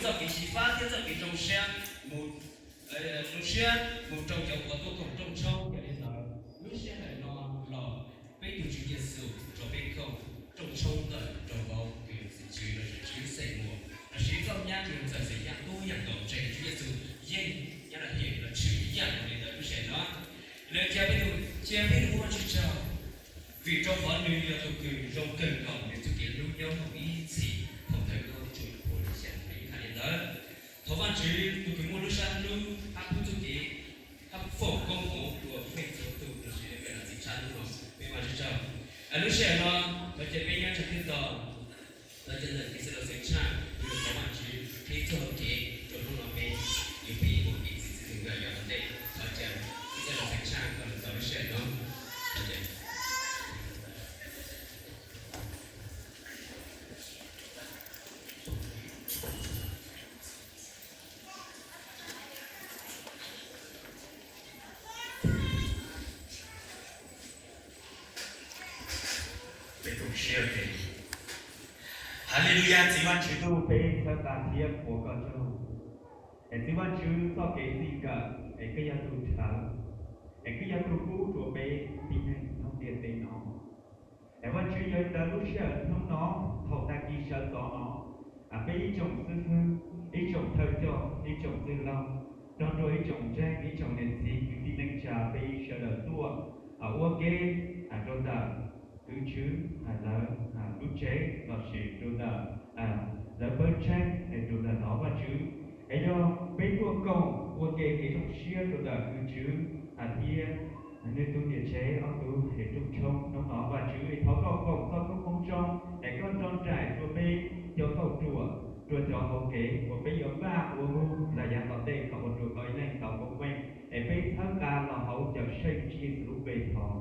txoj kev xyiv fab thiab txoj kev zoo siab mus, zoo siab mus rau cov uas tuaj koom rooj tshoob. Yog li ntawd lub sij hawm no los peb tus Tswv Yexus rau peb koom rooj tshoob ntawm rau vauv kws txiv tswv los sis tswv xeem muas los sis txoj nyab kws txawm xeem yaj tub yaj nkaus ntshe Tswv Yexus yeej nyob rau him los tshwm yaj li ntawd lub sij hawm no. Nws cia peb tus, cia peb tus ua Vajtswv tsaug, vim rau qhov nws yog tus kws zoo kawg nkaus, nws txoj kev hlub nyob hauv ib txhis thaum ntawd Nkauj Ntsuab Phuv li xya peb hais li ntawd. Thov Vajtswv tus kws muaj lub sab hlub hab pub txuj kev hab foom koob hmoov rua peb txhua tus los sis peb los txiv tshab hnub no, peb Vajtswv tsaug. Lub sij hawm no thov caw peb nyob tsam twb tau, thov caw ntawm kev txwj laug xeev tshaj yuav thov Vajtswv qhib txoj hau kev rua hnub no peb yuav pib ua kev txwj txwm nkawd yav tom ntej. Thov caw kev txwj laug xeev tshaj kom lug txaus lub sij hawm no. Thov caw. Peb koom siab ua ke. Haleluyas, Txiv Vajtswv tub, peb txhawb qab thiab ua koj tsaug. Es Txiv Vajtswv, txoj kev txij nkawm es koj yog tus rhawv, es koj yog tus pub rua peb tib neeg nyob ntiaj teb no. Es Vajtswv, yog li ntawd lub sij hawm hnub no, thaum tag kis sawv ntxov no, peb ib tsoom xib hwb, ib tsoom thawj coj, ib tsoom txwj laug, nrog rua ib tsoom ntseeg, ib tsoom niam txiv kwv tij neej tsa, peb sawv daws tuaj ua ke rua ntawm kwv Tswv lawv lub tsev lossis rua ntawm lawv pawg ntseeg es rua ntawm no Vajtswv. Es yog peb tuaj koom ua ke kev zoo siab rua ntawm kwv Tswv thiab nws tus niam tsev ob tug es rooj tshoob hnub no Vajtswv, es thov koj foom txoj koob hmoov zoo es koj nrog nraim rua peb cov nkauj ruam, rua cov hauv kev uas peb yuav npaj ua lug los yav tom ntej kom ua rua koj ib leeg tau koob meej. Es peb txhawb qab los hauv Cawmseej Tswv Yexus lub npe thov.